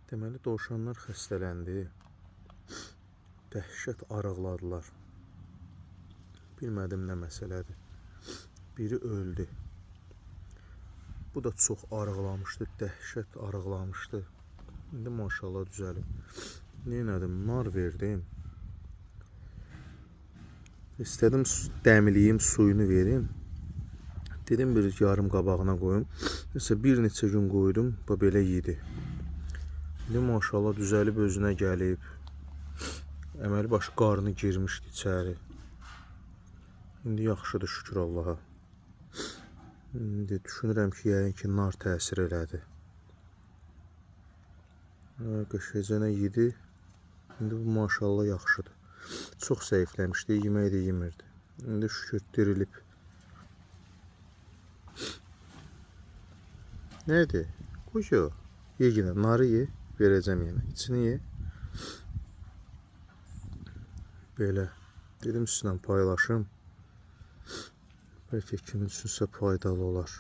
Deməli dovşanlar xəstələndi. Dəhşət arıqladılar. Bilmədim nə məsələdir. Biri öldü. Bu da çox arıqlamışdı, dəhşət arıqlamışdı. İndi maşallah düzəlib. Nə elədim? Nar verdim. İstədim dəmliyim, suyunu verim. Dedim bir yarım qabağına qoyum. Nəsə bir neçə gün qoydum, bu belə yedi. İndi maşallah düzəlib özünə gəlib. Əməli başı qarnı girmişdi içəri. İndi yaxşıdır, şükür Allaha. İndi düşünürəm ki, yəqin ki, nar təsir elədi. Qəşəngcə yedi. İndi bu maşallah yaxşıdır. Çox zəifləmişdi, yemək də yemirdi. İndi şükür dirilib. Nədir? Qoşu. Ye yenə, narı ye, verəcəm yenə. İçini ye. Belə. Dedim sizlə paylaşım. Bəlkə kimin üçünsə faydalı olar.